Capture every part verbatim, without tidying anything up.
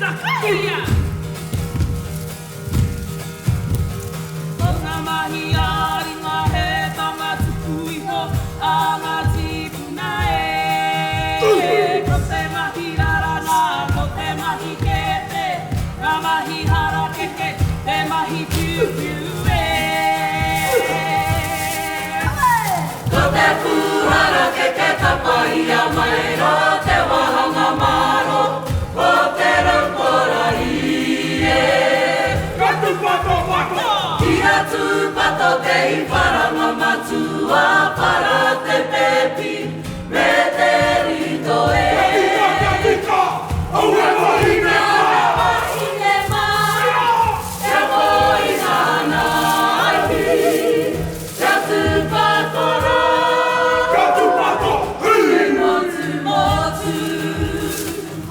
Takahia. Ko ngā mahi a ringa he tama tuku iho a ngā tīpuna e. Ko te mahi raranga, ko te mahi kete, ngā mahi harakeke, te mahi piupiu e. Ko te pū harakeke ka paia mai rō te vahanga maro o te rō porai e. Ka tū pato pato. Ia tū pato te i paranga matua para te pepi me te rito e. Ka tū pato pato. Aue vahine ma. Vahine ma. Ia. Ia vahine ana ai. Ka tū pato rā. Ka tū pato, hei! Motu, motu.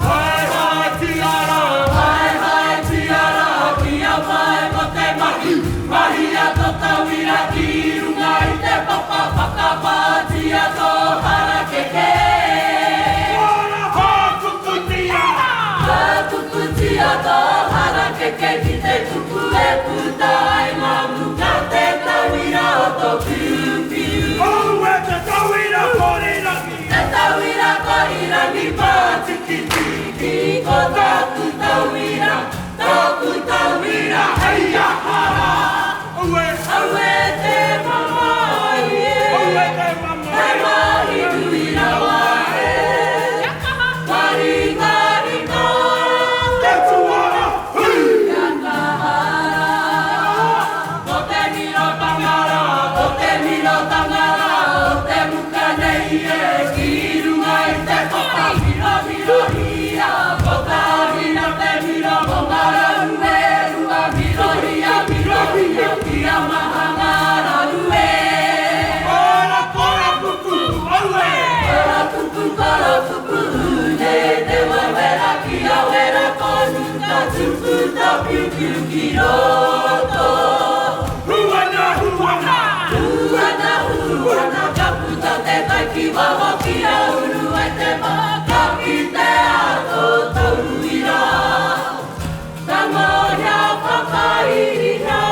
Hae, hae, tiara. Hae, hae, tiara. Kia pae ko te mahi. Mahi a tō tauira ki runga i te papa, paka pā, tia tō harakeke. Ora, ha, kuku tiara. Ha, kuku tia tō harakeke ki te kuku e puta ai mamu. Ka te tauira o tō piupiu. Aue te tauira korirangi. Te tauira korirangi pā tikitiki. Ko taku tauira, taku tauira, hai ia hara. Aue. Aue te mama ie. Aue te mama. Hai mahi duira wae. Kari, kari, kari. Ketua. Hei! Ia ka hara, ko te miro tangara, ko te miro tangara, ko te muka nei e, ki runga i te papa, miro, miro hia, ko ta hina te miro, ko mara rue, rua miro hia, miro hia, kia mahangara rue. Ora, ora, kuku, aue. Ora, kuku, ora, kuku. Pune te wawera kia wera konu ka tuku ta piu piu ki roto. Huana, huana. Huana, huana, ka puta te kai ki waho kia uru ai te maka ki te ato tauira. Tango hia pakairi hia.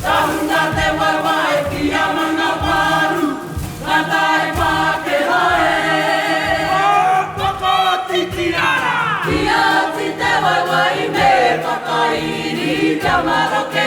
Tahun date wae wae kia manga paru. Ngatai Pakeha e. Poko titi rara. Ia tite wai wai me pakairi, kia maroke